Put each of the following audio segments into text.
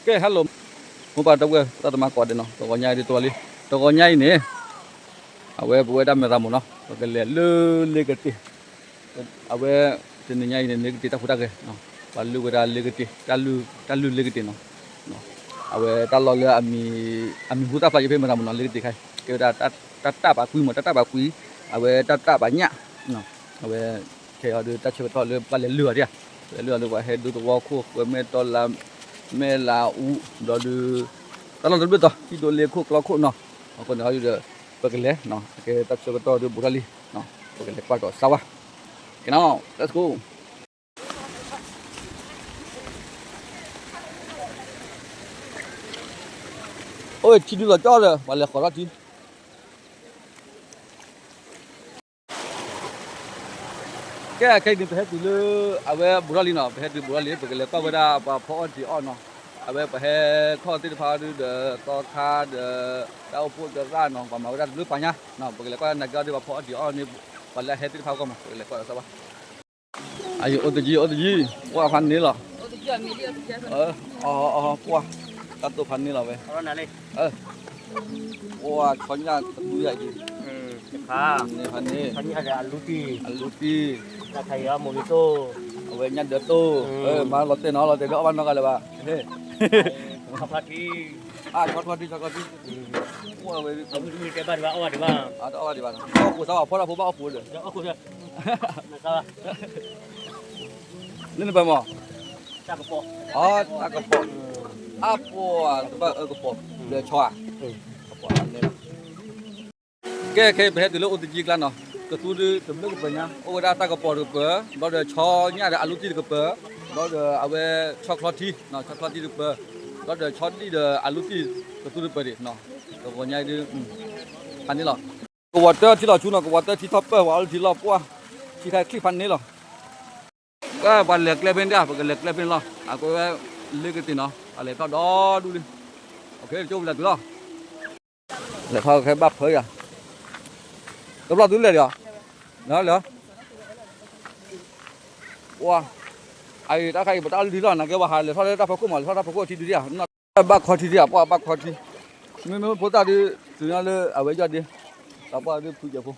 ကဲ hello မိၢ်ပၢ်ဒီပုၢ်ဝဲၢ် သရၣ်သမါကိးဂၤဒဲးနီၤ, တဂီၤညါအံၤဒ်သိးလံ, တဂီၤညါအံၤန့ၣ် အဝဲပဝဲဒၣ်မဲၢ်ရမိၢ်နီၤ, ပကလဲၤလၢလ့ကတ့ၢ်, အဝဲ တနံၤညါအံၤန့ၣ် လ့ကတ့ၢ်တၢ်ဟူးတၢ်ဂဲၤ, ပှၤလုၢ်ဝဲဒၣ်လ့ကတ့ၢ်, တၢ်လုၢ်လ့ကတ့ၢ်နီၤ, အဝဲတၢ်လီၢ်လၢအမံၤဟူသၣ်ဖျါယဖဲမဲၢ်ရမိၢ်နီၤ, လ့ကတ့ၢ်ခါအံၤ ကဲဝဲဒၣ် တၢ်တၢ်ပာ်ကွံမး တၢ်တၢ်ပာ်ကွံ, အဝဲတၢ်တၢ်ပာ်ညၣ်, အဝဲ ခဲအံၤဒီးတၢ်ဆၢကတီၢ်လၢဘၣ်လဲၤလုၢ်အီၤဒၣ်ဧါ, လဲၤလုၢ်အီၤလၢပှၤဟဲဒိသဝီခိၣ်ဃၢၤ မဲၢ်တီလး မဲၢ်လးအူ ဘျီဒီး တၢ်လီၢ်တဘျုးတီၤ ဟံၣ်ဒိလ့ခိၣ်ကျီခိၣ်နီၤ, အဃိန့ၣ်ဟီဒီး ပကလဲၤနီၤ, အကဲတၢ်ဆၢကတီၢ်ဒီးဘူးထီၣ်လံ, ပကလဲၤကွၢ်ဒီးစၢ်ဝါ, ကဲနီၤ let's go. အိၣ်ထံဒုလီၤကၠီဒီး ပှၤလဲၤဃီၤထီၣ်ထံ ကဲ ခဲအံၤန့ၣ် ပဟဲတုၤလၢ အဝဲဘူးထီၣ်လံနီၤ, ပဟဲတုၤဘူးထီၣ်လံ ပကလဲၤကွၢ်ဝဲဒၣ်ပှၤဖီအီၣ်တံၤအီၣ်နီၤ, အဝဲပှၤဟဲခီၣ်သ့ၣ်တဖၣ်ဒုဒီး သီခါဒီး တၢ်အိၣ်ဖှိၣ်သရၣ်နီၤ, ပှၤမၤဝဲဒၣ်တဘျုးပာ်ညါနီၤ, ပကလဲၤကွၢ်နၤက့အီၣ်ဒု ပှၤဖီအီၣ်တံၤအီၣ်န့ၣ် ပှၤလၢအဟဲသ့ၣ်တဖၣ်ဂီၢ်မး ပကလဲၤကွၢ်ဒီးစၢ်ဘၣ်. အယအိၣ်တယံၤ အိၣ်တယံၤ ပှၢ်ဖးန့ၣ်လီၤ, အီ ပှၢ် တၢ်တိာ်ဖးန့ၣ်လီၤဝဲ, ပှၢ်ဆီညၣ်တသူယၤအံၤ, ဖးန့ၣ်, အလူတံၢ်, အဝဲညၣ်ဒၢးတိၢ်, မၤလီၤတဲာ်နီၤ လီၤတဲာ်ဒီးအီၣ်ဘၣ်နီတဂၤလၢၤဘၣ်, အ ဆီထီၣ်ထံ ဆီထီၣ်ထံ, ပှၢ်ဝဲ တအီၣ်ဘၣ်ဒံးဘၣ်, အီၣ်ဃိးစၢ်ဘၣ် ဖီတၢ်ဖိဘၣ်အီၣ်ဃိးဒီး လၢနပၢ်မး, တၢ်ကပီၤ, အါပီၤ, တဘၣ်အၢကပီၤ, ဒီးဆီဧါ, ကပီၤန့ၣ်လီၤ. ကဲ ခဲအံၤပဟဲတုၤလၢအိၣ်တယံၤကျါနီၤ, ကသူဒုတဘျုးကပၢၤညါ အိၣ်ဝဲဒၣ်တၢ်ကပီၤတကပၢၤ, ဘျီဒီးဆီညၣ်ဒီးအလူတံၢ်တကပၢၤ, ဘျီဒီးအဝဲဆီချီထံ, ဆီချီထံတကပၢၤ, ဘျီဒီးဆီဒံၣ်ဒီးအလူတံၢ်ကသူတကပၢၤဒံး, တဂီၤညါအံၤဒု ဖးန့ၣ်လီၤ. ကဝီၤတၢထံလီၤဆူနီၤ, ကဝီၤတၢထံထီၣ်ပၢၢ် ပှၤအီၣ်လၢထံလီၤပှၢ်, ထံခါချံၣ်ဖးန့ၣ်လီၤ. ကဲ ပှၤလဲၤကျဲဖဲန့ၣ်ဒၣ် ပကလဲၤကျဲဖဲန့ၣ်လီၤ. အကဝဲလ့ကတ့ၢ်နီၤ အလဲၤထီၣ်ဒီဒူၣ်လံ. ကၠိပလဲၤတုၤလီၤ. လဲၤထီၣ်ခဲဘၣ်ဖၢယၤ, တဘျီတုၤလဲၤဒီး, လဲၤ, ပှၤ, အအံၤတၢ်ခါအံၤ ပတၢ်အီၣ်လၢထံလီၤ နာ်က့ ပှၤဟးလဲၤထီၣ်လၢတၢ်ဖီခိၣ်မး လဲၤထီၣ်တၢ်ဖီခိၣ်ထံဒုဒၣ်ဧါ, ဘၣ်ခီထံဒုဧါ ပှၤဘၣ်ခီထံ, မ့မ့ၢ်ဖိသၣ်ဒု တုၤနၤလၢအဝဲယီၢ်ဒ့, ပှၤဒုဖုကဲဖိ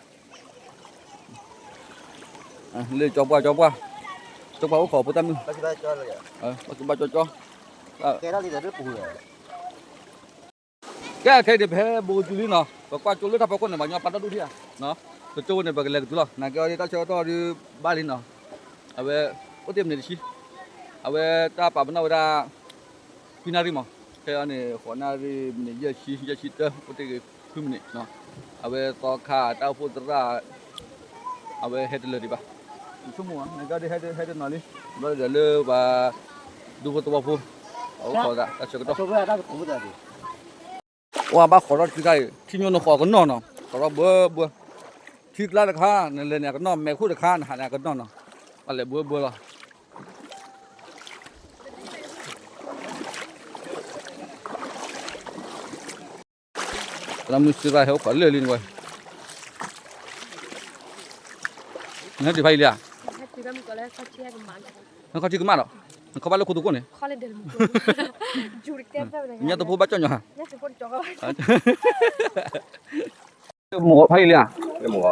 လၢကၠီပှၢ်ကၠီပှၢ်, ကၠီပှၢ်အိၣ်ခိးဖိသၣ်မုၣ်, ဘၣ်ကဘၣ်ကၠီကၠီ, ကဲခဲအံၤန့ၣ် ပဟဲဘူးကတုၤလံနီၤ, ပကွၢ်ကၠိလၢတၢ်ဖီခိၣ်န့ၣ် ပှၤညီပာ်တၢ်ဒိၣ်ထံဧါ, ကၠိန့ၣ် ပကလဲၤကတုၤလီၤ နာ်က့အီၤဒ်တၢ်ဆၢကတီၢ်ဒုဘၣ်လံနီၤ, အဝဲ အိၣ်တ့ၢ်မံးနံးတဆံ, အဝဲတၢ်ပာ်ပနီၣ်ဝဲဒၣ် ခွံနၣ်ရံၣ်မး, ခဲအံၤန့ၣ် ဃိးနၣ်ရံၣ် မံးနံးယဲၢ်ဆံ ယဲၢ်ဆံတၢ အိၣ်တ့ၢ်ဂ့ၤခွံမံးနံး, အဝဲသီခါတၢ်အိၣ်ဖှိၣ်သရၣ် အဝဲဟဲတလၢာ်ဒံးဘၣ်, ဆိကမိၣ်မး နကဒီးဟဲတနီၤလံ, ဘျီဒီးလၢပှၤ ဒူဖိသဝီဖိ အအိၣ်ခိးသးတၢ်ဆၢကတီၢ်, ပှၤဘၣ်ဃီးထီၣ်ထံခါအံၤ ထံညိၣ်နဃီးကနီၢ်နီၤ ဃီးထီၣ်ဘှဲဘှဲ, ထံကျါတခါ နလဲၤန့ၣ်အကနီၢ် မဲာ်ခိၣ်တခါ နဟးန့ၣ်အကနီၢ်နီၤ, ပှၤလဲၤဘှဲဘှဲလီၤ. သရၣ်မုၣ်စံးဘၣ်ဟဲအိၣ်ခိးလၢာ်လံနဝဲ, နဟဲတုၤဖးယံာ်လံဧါ, နခီၣ်ထံကမၣ်ဒီး, နခီၣ်ဘၣ်လၢခိတကိၣ်န့ၣ်, ညၣ်တဖိဘၣ်ကၠီၣ်ညီ, လၢမုၢ်ဂီၤဖးယံာ်လံဧါ,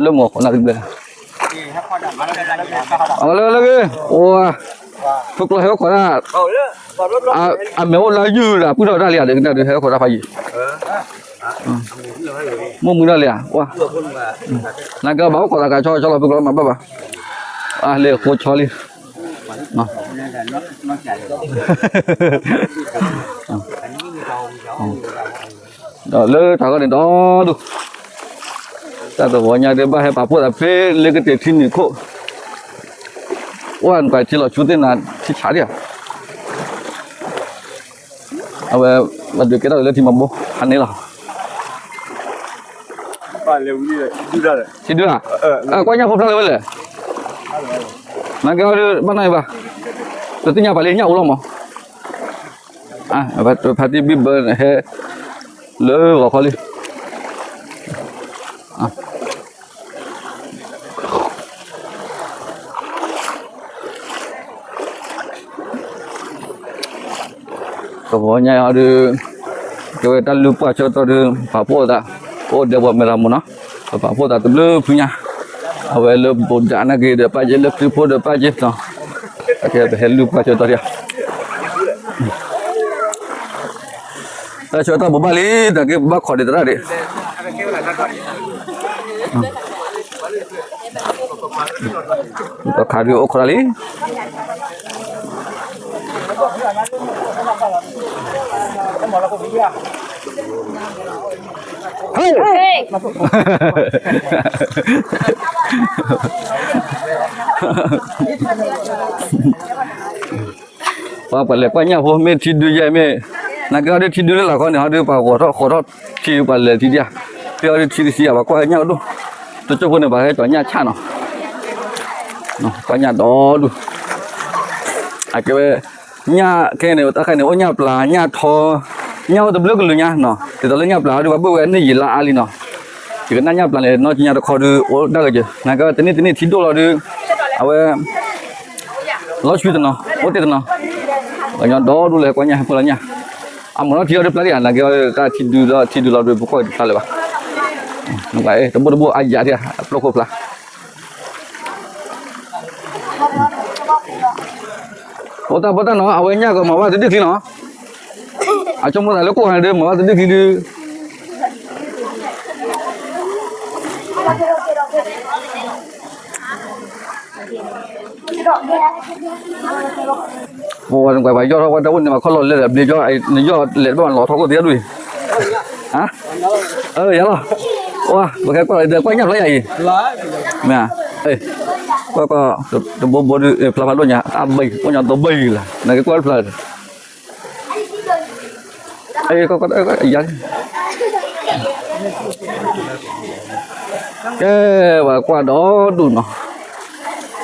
လၢမုၢ်ဂီၤခိးနၣ်ရံၣ်ဘျဲၣ်, လၢလၢဂ့ၤ, အိၣ်, ဖိကျိဟဲအိၣ်ခိးနၣ်, အမဲာ်အိၣ်လၢယုၢ်ဒီး ပုၢ်ထီၣ်တၢ်လံဧါ ဒီးကနၣ်ဒုးဟဲအိၣ်ခိးတၢ်ဖးယံာ်, မိၢ်မုၢ်တၢ်လံဧါ, နကဘၣ်အိၣ်ခိးသးကဆီဆီလီၤ ဖိကျိမၤဘၣ်ဘၣ်, အလဲၤဃိဆီလံ ဒီးလၢတၢ်ဂီၢ်န့ၣ် ဒီဒူၣ်, တၢ်တဂီၤညါဒ်ဘၣ်ဟဲပာ်ဖှိၣ်သးဖဲလ့ကတ့ၢ်ထံနံၤခိၣ်, အိၣ်နပာ်ထံလီၤဆူသ့ၣ်နၤထံဆးဒံးဧါ, အဝဲ ပှၤဒုးကဲထီၣ်က့ၤလၢထံမၤဘိ ဖးန့ၣ်လီၤ, ထံဒုဧါ, ကွၢ်ညၣ်ဖိဖျါလၢၤဝဲလဲၣ်, နကဲဘၣ်နီၢ်အံၤဘၣ်, တသ့ၣ်ညါပှၤလၢညၣ်အိၣ်လီၤမး ဖးတံၢ်ဘံၣ်ဘၢဟဲ လၢဂီၤခီလံ, အ ကဘီညါအံၤဒုး ကဲဝဲတၢ်လုၢ်ပှၢ်ဆၢကတီၢ်ဒုး ပာ်ဖှိၣ်သး ကအိၣ်ဒဲးပှၤမဲာ်ရမိၢ်နီၤ, ပပာ်ဖှိၣ်သးတဘျုးဖုညါ, အဝဲလၢဘိးဒၣ်နာ်က့ဒီးပာ်ကဲလၢခရံာ်ဖိဒီးပာ်ကဲနီၤ, အကဲပဟဲလုၢ်ပှၢ်ဆၢကတီၢ်ဒံး, တၢ်ဆၢကတီၢ်ပဘၣ်လံ တၢ်က့ပဘၣ်ခိးဒံးသရၣ်ဒံး တခါဒုးအိၣ်ခိးတၢ်လံ. ပှၤပှၤလဲၤကွၢ်ညၣ်ဖိ မ့ၢ်ထံဒုယဲၢ်မ့ၢ်, နာ်က့ဟီဒုးထံဒုလၢလာ်ခီန့ၣ် ဟီဒုးပှၤဂီၤထီၣ်ဃီၤထီၣ်ထံ ပှၤလဲၤထံဒံးဧါ, ဖဲဟီဒုးထံတဆံဧါ ပှၤကွၢ်ညၣ်အိၣ်ဒိၣ်, တကၠိၢ်ဖိန့ၣ် ပှၤဟဲကၠီၤညၣ်ဆၣ်နီၤ, ကွၢ်ညၣ်ဒီဒူၣ်, အကဲဝဲ ညၣ်ခဲန့ၣ် တၢ်ခါန့ၣ် အိၣ်ညၣ်ပျၢ် ညၣ်ထီ, ညၣ်အိၣ်တဘျုးကလုာ်ညါနီၤ, ဒ်သိးလၢညၣ်ပျၢ်ဟီဒုး ပှၤဘၣ်ဝဲန့ၢ်ယံာ်လါအါလံနီၤ, ယကနၣ်ညၣ်ပျၢ်န့ၣ် နီၢ်ကညါတခီဒုး အိၣ်ဒၣ်ဂ့ၤက့ၤ နာ်က့တနံၣ်တနံၣ်ထံဒိၣ်လီၤဒုး, အဝဲ လီၤဆှံတနီၤ အိၣ်တ့ၢ်တနီၤ, ပှၤကညီဒီဒူၣ်လၢကွၢ်ညၣ်ဟဲဖှိၣ်လီၤညၣ်, အမၤလီၤထံအီၤဒုးဖျါလံဧါ, နာ်က့တၢ်ထံဒုဒီးထံဒုလီၤဒုး ပကွၢ်တဖျါလၢၤဘၣ်, တဘိတဘိအယၤဒံး အပျိၢ်ခိၣ်ဖျါ ဖိတၢ်ဖိတၢ်နီၤ အဝဲညၣ်ကမၤဘၣ်တဒုၣ်ချံနီၤ, အဆိကမိၣ်သးလၢကိၣ်ဟါန့ၣ်ဒုး မၤဘၣ်တဒုၣ်ချံဒုး ပှၤယီၢ်ထီၣ်ဝဲတၢ်အိၣ်န့ၣ် ပှၤခီၣ်လီၤလဲၤဒီးဘျ့ကၠီ နယီၢ်လဲၤတဘၣ်လီၤထီၣ်ခိၣ်သ့ၣ်ဒုး, ယၤလီၤ, ပကဲကွၢ်ဒီးကွၢ်ညၣ်ဖျါယၤအံၤ, မ့ၢ်, ကွၢ်ကွၢ်, တဘိဘိဒုး ဖျါဖးဒိၣ်ညါ အဘၣ်အံၤ အိၣ်ညါတဘၣ်အံၤလၢ နကကွၢ်ဖျါ ယၤ, ကဲ, ပှၤကွၢ်ဒီဒူၣ်နီၤ,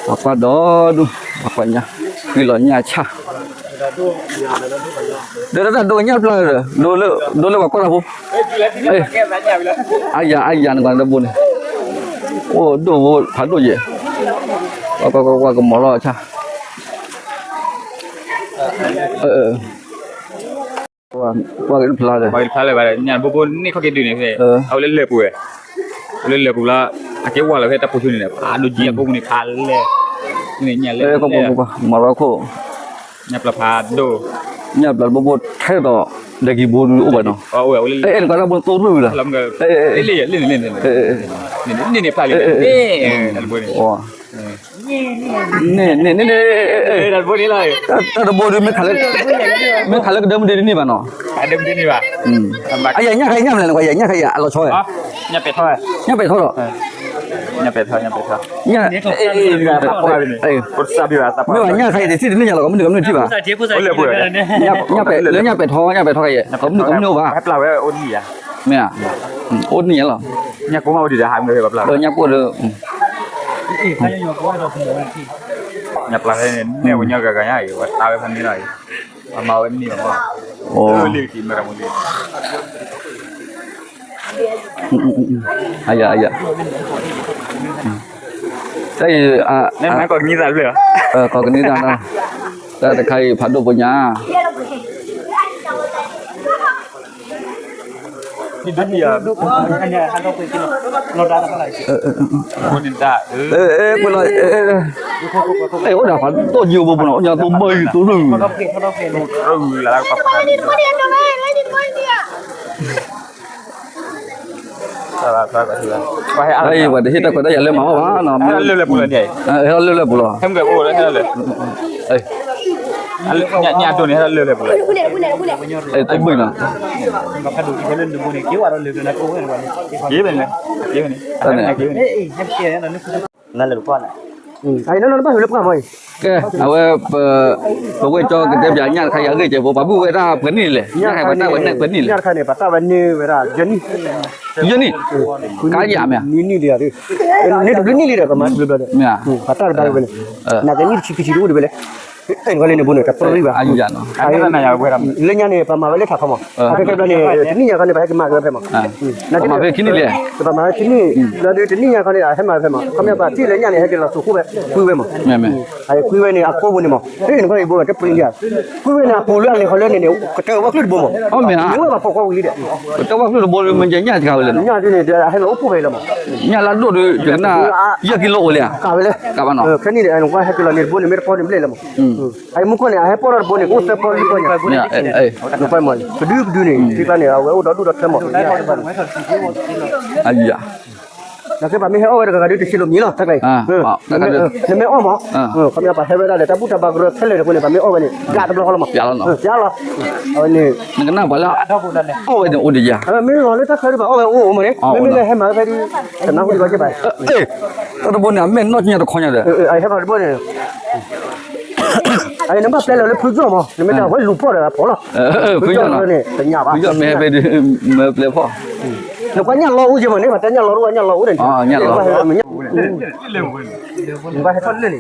ပှၤကွၢ်ဒီဒူၣ်, ပှၤကွၢ်ညၣ်, ဃံလီၤညၣ်ဆၣ်, ဒီးတၢ်ဒိကညၣ်ဖျါဒီး, ဒိလၢပှၤကွၢ်တၢ်ဖိ, အါယၤအါယၤန့ၣ် ကွၢ်တဘိန့ၣ်, အိၣ်ဒိၣ်ဖးဒိၣ်ယဲၢ်, ပှၤကွၢ်ကွၢ်ကွၢ်ကမီၤလီၤဆၣ် ကွၢ်က့ၤတဖျါဒီး, ကွၢ်က့ၤတဖျါလၢၤဘၣ်ဒီး ညၣ်ဘိဘိန့ၣ်ခီၣ်က့ၤဒုးန့ၣ်ဖဲ, အဝဲလၢလၢၢ်ပူၤဝဲ, လၢလၢၢ်ပူၤလီၤ, အကဲဝါလီၤဖဲတၢ်ပူၤဆူန့ၣ်ဒီး ဖးဒိၣ်ကံအဖိပူၤန့ၣ်ဖးလဲၢ်, န့ၣ်ညၣ်လဲၢ်, မၤရီခိၣ်, ညၣ်ပျၢ်ဖးဒိၣ်, ညၣ်ပျၢ်တဘိဘိထဲသိး ဒဲကံဘိဒုးအိၣ်ဘၣ်နီၤ, အဲၣ်နကွၢ်တၢ်ဘိသိၣ်တဖျၢၣ်ဝံၤလီၤ, န့ၣ်န့ၣ်ဖျါလံ, န့ၣ်, န့ၣ်, န့ၣ်, တၢ်တဘိဒုး မ့ၢ်ခးလၢကဒၢမုၢ်ဒ့တန့ၢ်ဘၣ်နီၤ, အယၤညၣ်ခါအံၤညၣ်မနုၤလဲၣ်, ကွၢ်ယၤညၣ်ခါအံၤအလီၤဆီ, ညၣ်ပဲာ်ထီၣ်, ညၣ်ပဲာ်ထီၣ်ဒီး, မ့ၢ်ဘၣ်ညၣ်ခါအံၤတထံၣ်တန့ၢ်ညါလီၤ, ကမုၢ်နုာ်ကမုၢ်နုာ်ထံၣ်ဘၣ်, လၢညၣ်ပဲာ်ထီၣ် ညၣ်ပဲာ်ထီၣ်ခါအံၤ ကမုၢ်နုာ်ကမုၢ်နုာ်အိၣ်ဘၣ်, မ့ၢ်ဧါ, အိၣ်တန့ၢ်ညါလီၤ, ညၣ်ကိၢ်ဒီး, ညၣ်ပျၢ်ဖဲန့ၣ် နဲၣ်ဝဲညီဂၤဂၤညါအံၤ ပှၤတၢ်ဝဲဖဲန့ၣ်လီၤအံၤ, ပှၤမၤဝဲန့ၢ်ဘၣ်မး, လ့ၣ်ကတံၤမ့ၢ်ရမူလ့ၣ်, အယၤ, အယၤ, တၢ်အံၤ, ကိးကနံၣ်တၢ်တဖျၢၣ်, ကိးကနံၣ်တၢ်, တၢ်တခါအံၤဖးဒိၣ်ဖိညါ လီၤ, အိၣ်ဒၣ်ဖးဒိၣ်ကံအိၣ်ဘိဘိနီၤ, အိၣ်ညါသိဘၢအံၤသိရူၢ်, အံၤပှၤတဟ့ၣ်တၢ်ခွဲးတၢ်ယာ်လၢမၤအီၣ်ဘၣ်နီၤ, ဟဲလၢလၢပူၤလီၤန့ၣ်, ဟဲလၢလၢပူၤလီၤ, ညၣ်ဒိၣ်န့ၣ် ဟဲလၢလၢပူၤလီၤ, သိဘၢနီၤ, ကဲ, အဝဲ, ပဝဲၢ်ကၠီကတဲပၠးညၣ်တခါအံၤ အဂ့ၢ်ကဲဖိ ပှၤဘၣ်ဝဲတၢ်ပှဲၤနံၣ်လဲၣ်, ညၣ်ခါအံၤပှၤတၢ်ဝဲန့ၣ်ပှဲၤနံၣ်လဲၣ်, ညၣ်တခါန့ၣ် ပှၤတၢ်ဝဲန့ၢ်ဝဲဒၣ် ယဲၢ်နံၣ်, ယဲၢ်နံၣ်, ကါယၤမ့ၢ်, နွံနံၣ်လံ, နွံတဘျုးနံၣ်လံဒီး ပမၤတဘျုးဘျီဒီး, ပှၤတၢ်ကဒါဝဲန့ၣ်, နာ်က့နံၣ်တဆံခံဆံတအိၣ်ဒံးဝဲလဲၣ် နကီလၢန့ၣ်ဘိန့ၣ် တပြံဘၣ်. လၢညါန့ၣ် ပမၤဝဲလၢထးခီမး, အခဲကဲဘျီန့ၣ် တနံၣ်ညါခီန့ၣ် ပဟဲက့ၤမၤက့ၤဝဲဖဲမး, ပမၤဝဲတနံၣ်, ဒီးတနံၣ်ညါခီန့ၣ် အဟဲမၤဝဲဖဲမး, ခီပညီပှၤထံၣ်လၢညါန့ၣ် ဟဲက့ၤလီၤသူၤဃိဝဲ, ကွံဝဲမး, ကွံဝဲန့ၣ် အကိးပူၤန့ၣ်မး, နကီအံၤဘိ တပြံဒံးဧါ, ကွံဝဲန့ၣ် အပူၤလၢအလဲၤခီလၢန့ၣ်န့ၣ် ကတၢၢ်ဝဲကျုၢ်တဘိမး, မ့ၢ်ဝဲဘၣ်ဖီၣ်ကီၢ်ဝံၤလံဒီး, ကတၢၢ်ဝဲကျုၢ်တဘိလၢမ့ၢ်ညၣ်တခါဝဲလဲၣ်, ညၣ်ဒ်န့ၣ် အဟဲလီၤအိၣ်ဖှိၣ်ဖဲလီၤမး, ညၣ်လၢဒိၣ်ဒီး ယကနၣ်, ယဲၢ်ကံလိအိၣ်လံဧါ, ကဘၣ်နီၤ, ခဲနံၣ်န့ၣ် နကွၢ်ဟဲက့ၤလီၤန့ၣ်တဘိန့ၣ် မ့ၢ်တပီန့ၣ်ဘျဲၣ်လၢမး, အမူကီၢ်န့ၣ် အဟဲပီၣ်ထီၣ်တဘိန့ၣ် ကအိၣ်သၢပီလွံၢ်ပီညါ, နကွၢ်မး ကဒုကဒုန့ၣ် ထံကျါန့ၣ် အဝဲအိၣ်ဒီဒူၣ်ဒီထၢမး, နကဲပှၤမ့ၢ်ဟဲအီၣ်ဝဲတဂၤဂၤဒုး တဆံလိာ်မံၤလီၤ တၢ်ကျဲအံၤ, နမ့ၢ်အီၣ်မး, ခီပညီပှၤဟဲဝဲဒၣ်ဒီး တၢ်ဘူၣ်တၢ်ဘါကရၢခဲလၢာ်တဘိန့ၣ် ပှၤမ့ၢ်အီၣ်ဝဲန့ၣ် ပျးတဘျီဃီလီၤမး, ပျးလီၤ, အဝဲန့ၣ်, နကနၣ်ပှၤလၢ, အီၣ်ဝဲန့ၣ်အိၣ်ဒံးယၤ, မ့ၢ်လီၤလၢတၢ်ချၢဒုးဘၣ်အီၣ်ဝဲအိၣ်မးန့ၣ် မ့မ့ၢ်လၢဟဲမၤဝဲဖဲဒုး, တနၢ်ဟူဒံးဘၣ်က့ဘၣ်, တၢ်တဘိန့ၣ် အမဲာ်နီၢ်ကညါတခီညါဒီး, ဟဲထီၣ်တဘိန့ၣ် နဘၣ်ပျဲလီၤလၢဖုကၠီၣ်မး နမ့ၢ်တၢ်ဝဲလူၤဖီၣ်ဒီးအဖီၣ်လီၤ, ဖုကၠီၣ်န့ၣ်, ဖုကၠီၣ်မ့ၢ်ဟဲဖဲဒုး, မ့ၢ်ပျဲဖီၣ်, နကွၢ်ညၣ်လီၤအိၣ်က့မးန့ၣ် ပှၤတဲညၣ်လီၤအိၣ် ညၣ်လီၤအိၣ်န့ၣ်, နဘၣ်ဟဲထီၣ်လၢန့ၣ်,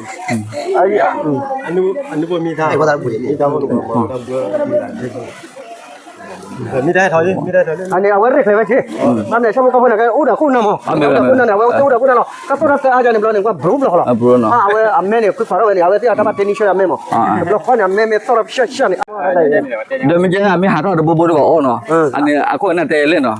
အန့ၣ် အဝဲရဲၣ်ကျဲၤဝဲက့ၤ, ဘၣ်မနုၤ ဆၣ်ဖိကီၢ်ဖိန့ၣ် ကအိၣ်ဒီးခိၣ်နၢ်မး, အိၣ်ဒီးခိၣ်နၢ်န့ၣ် အဝဲအိၣ်ဒီးခိၣ်နၢ်လီၤ, တၢ်သိၣ်တၢ်သီအါယၤန့ၣ်ဘျီန့ၣ် ကွၢ်ဘြူၤဘျီဃီလီၤ, အဝဲအမဲန့ၣ် ဃုဖးထီၣ်ဝဲန့ၣ် အဝဲသ့ၣ်အတၢ်ဘၣ်တဲနံၣ်ဆၢအမဲမး, တဘျီဃီန့ၣ် အမဲမ့ၢ်သီၣ်ထီၣ်ပၠၢၣ်ဆၢၣ်န့ၣ်, ဒီးမ့ၢ်ကဲအမ့ၢ်ဟးထီၣ်တဘိဘိတဘၣ်အီၣ်နီၤ, အန့ၣ် အခိၣ်အနၢ်တဲလဲၣ်နီၤ,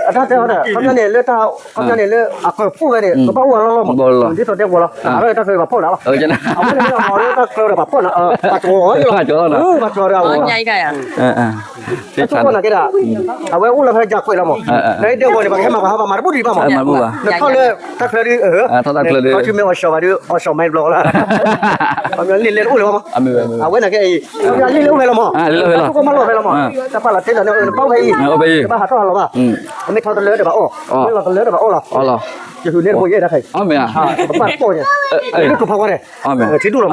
အတၢ်တဲအီၤဒီး ခီပညီန့ၣ် လၢတၢ် ခီပညီန့ၣ် လၢအကၢၢ်ဖှိၣ်ဝဲန့ၣ် ကဘၣ်အိၣ်အလီၢ်လီၢ်မး, ဒ်သိးတဲဝဲလီၤ, အဝဲတၢ်ချၢဘၣ်ဖီၣ်နၤလီၤ, အဝဲန့ၣ် အမၤလၢတၢ်ချၢဒီးဘၣ်ဖီၣ်နၤ, ဘၣ်ကၠီလီၤ, ဘၣ်ကၠီဒီးအဝဲ အဝဲအိၣ်လၢဖဲယၤကွဲးလီၤမး, ဖဲဒဲကဝီၤန့ၣ် ပှၤကဟဲမၤပှၤဟးဘၣ်မၤတဘူၣ်ဒံးဘၣ်မး, နထီၣ်လၢတၢ်ချၢဒုး, ထီၣ်တၢ်ချၢဒုး, ထီၣ်ဆူမ့ၢ်အီၣ်စီၤဘၣ်ဒုး အီၣ်စီၤမၤတဘျီလီၤ, ခီပညီလံာ်လဲၢ်တအိၣ်လၢၤဘၣ်မး, အဝဲန့ၣ်ကဲအံၤ, ခီပညီလံာ�ၣ်လၢအိၣ်ဖဲလီၤမး, တၢ်ပာ်လီၤတ့ၢ်လီၤန့ၣ် နပာ်အိၣ်ဖဲအံၤ, နဘၣ်ဟးထီၣ်ဟးလီၤဘၣ်, မ့ၢ်ထီၣ်တလၢတဘၣ်အီၣ်, မ့ၢ်လီၤတလၢတဘၣ်အီၣ်လီၤ, ယဟူးန့ၢ်တဘိယဲၢ်တၢ်ခဲအံၤ, ပပာ်တပီၢ်ညါ, လၢတိၢ်ဖးဝါန့ၣ်, ထံဒူၣ်လီၤမး,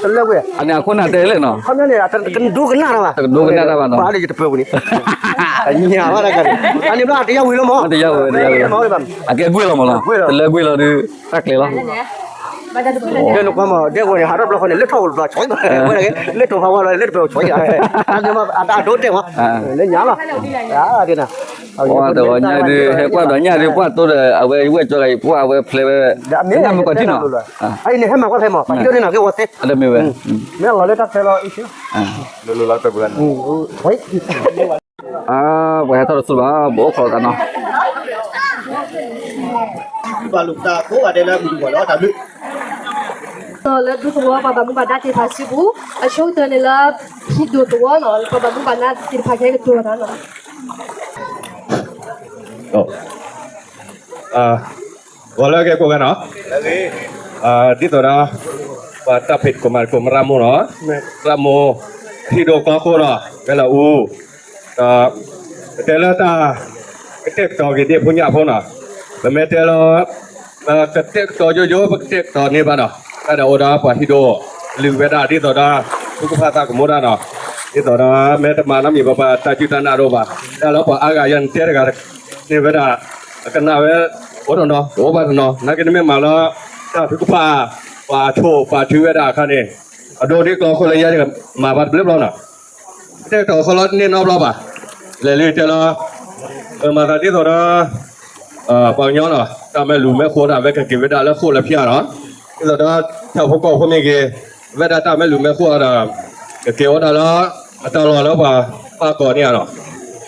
တလၢဝဲ, အန့ၣ်အခိၣ်နၢ်တဲလဲၣ်နီၤ, ခီပညီန့ၣ် တကဒိကနၣ်တၢ်ဘၣ်, တကဒိကနၣ်တၢ်ဘၣ်နီၤ, ပှၤလၢယတပၢၤပူၤန့ၣ်, အညါဘၣ်တၢ်ကါန့ၣ်, အန့ၣ်ဘျီတယါဝံၤလီၤမး, တယါဝံၤ, အကဲကွ့ၢ်လီၤမးလီၤ, တလၢကွ့ၢ်လီၤဒုး, တၢ်ကျဲၤလီၤ ဒီးနကွၢ်မး ဒဲကဝီၤန့ၣ် ဟးထီၣ်တဘျီဃီန့ၣ် လၢထီၣ်အိၣ်တဘျီဆီ, လၢတိၢ်ဖးဝါလီၤ လၢတပၢၤအိၣ်ဆီ, အဒိတဲမး, လၢညါလီၤ, တဂီၤညါဒုး ဟဲကွၢ်ဒီးညၣ်ဒုး ပှၢ်တိဒီး အဝဲဝဲၢ်ကၠီဂၤအံၤ ပှၢ်အဝဲဖျဲးဝဲ, မ့ၢ်မ့ၢ်ကွၢ်ထံၣ်နီၤ, အံၤန့ၣ် ဟဲမၤကွၢ်ဖဲမး ပှၤကၠိန့ၣ်နီၤ ကဲဝီၤသ့, မ့ၢ်လီၤလၢတၢ်ဖျဲးလီၤ ပှၤဟဲထီၣ်တဆူဘၣ် ဘၣ်အိၣ်ခိးသးနီၤ, ဘၣ်လိာ်တၢ်ကိးဂၤဒဲးလၢမုၢ်တဂီၤလီၤတၢ်ဘျုး, လၢဒူသဝီ ပှၤဘၣ်မူဘၣ်ဒါသ့ၣ်တဖၣ်စုပူၤ, အဆိကတၢၢ်န့ၣ်လၢ ဟံၣ်ဒိၣ်သဝီနီၤ ပှၤဘၣ်မူဘၣ်ဒါသ့ၣ်တဖၣ်ကဟဲကတိၤတၢ်နီၤ ဂီၤလၢအဂ့ၤကိးဂၤနီၤ, ဒ်သိးဒီး ပှၤတၢ်ဖံးသကိးမၤသကိးမရၣ်မိၢ်နီၤ, ရၣ်မိၢ် ဟံၣ်ဒိၣ်ကီၢ်ခိၣ်နီၤ ဖဲလၢအူ, ဒီး ပတဲလၢတၢ် ကတဲာ်ကတီၤဂ့ၤဒ့ၣ်ဖိညၣ်ဖိနီၤ, ပမ့ၢ်တဲလၢ ပကတဲာ်ကတီၤယိယိ ပကတဲာ်ကတီၤန့ၢ်ဘၣ်နီၤ, တၢ်ဒီးအိၣ်ဒီးပှၤဟံၣ်ဒိၣ် လုၢ်ဝဲဒၣ်ဒ်သိးဒီး ထုကဖၣ်သးကမူဒၣ်နီၤ, ဒ်သိးဒီး မ့ၢ်တမၤနီတမံၤ ပပှၤတၢ်စုတၢ်နာ်တအိၣ်ဘၣ်, တၢ်လၢပှၤအါဂၤယၤန့ၣ်တဲတဂၤ န့ၢ်ဝဲဒၣ် အကနၣ်ဝဲ အိၣ်တနီၤ တအိၣ်ဘၣ်တနီၤ, နာ်က့နမ့ၢ်မၤလၢ တၢ်ထုကဖၣ် ပှၤဆိၣ်ပှၤထုဝဲဒၣ်အခါန့ၣ် အဒိဒ်ကီၢ်ခိၣ်လၢယဲ မၤဘၣ်တဘျုးဘျီနီၤ, ကတဲာ်ကတီၤအီၤလီၤတန့ၢ်နီတဘျီဘၣ်, လဲၤလံတဲလီၤ, မၤသးဒ်သိးဒီး ပှၤကညီနီၤ တၢ်မဲာ်လူၤမဲာ်ဃိတၢ်ဝဲကက့ၤဝဲဒၣ်လၢဃိၣ်လၢဖၠါနီၤ, ဒ်သိးဒီး ဆၣ်ဖိကီၢ်ဖိမ့ၢ်ဂ့ၤ ဝဲဒၣ်တၢ်မဲာ်လူၤမဲာ်ဃိဒီး ကက့ၤဝဲဒၣ်လၢ အတၢ်လီၢ်လၢပှၤပာ်ကီၤန့ၢ်ဧါနီၤ,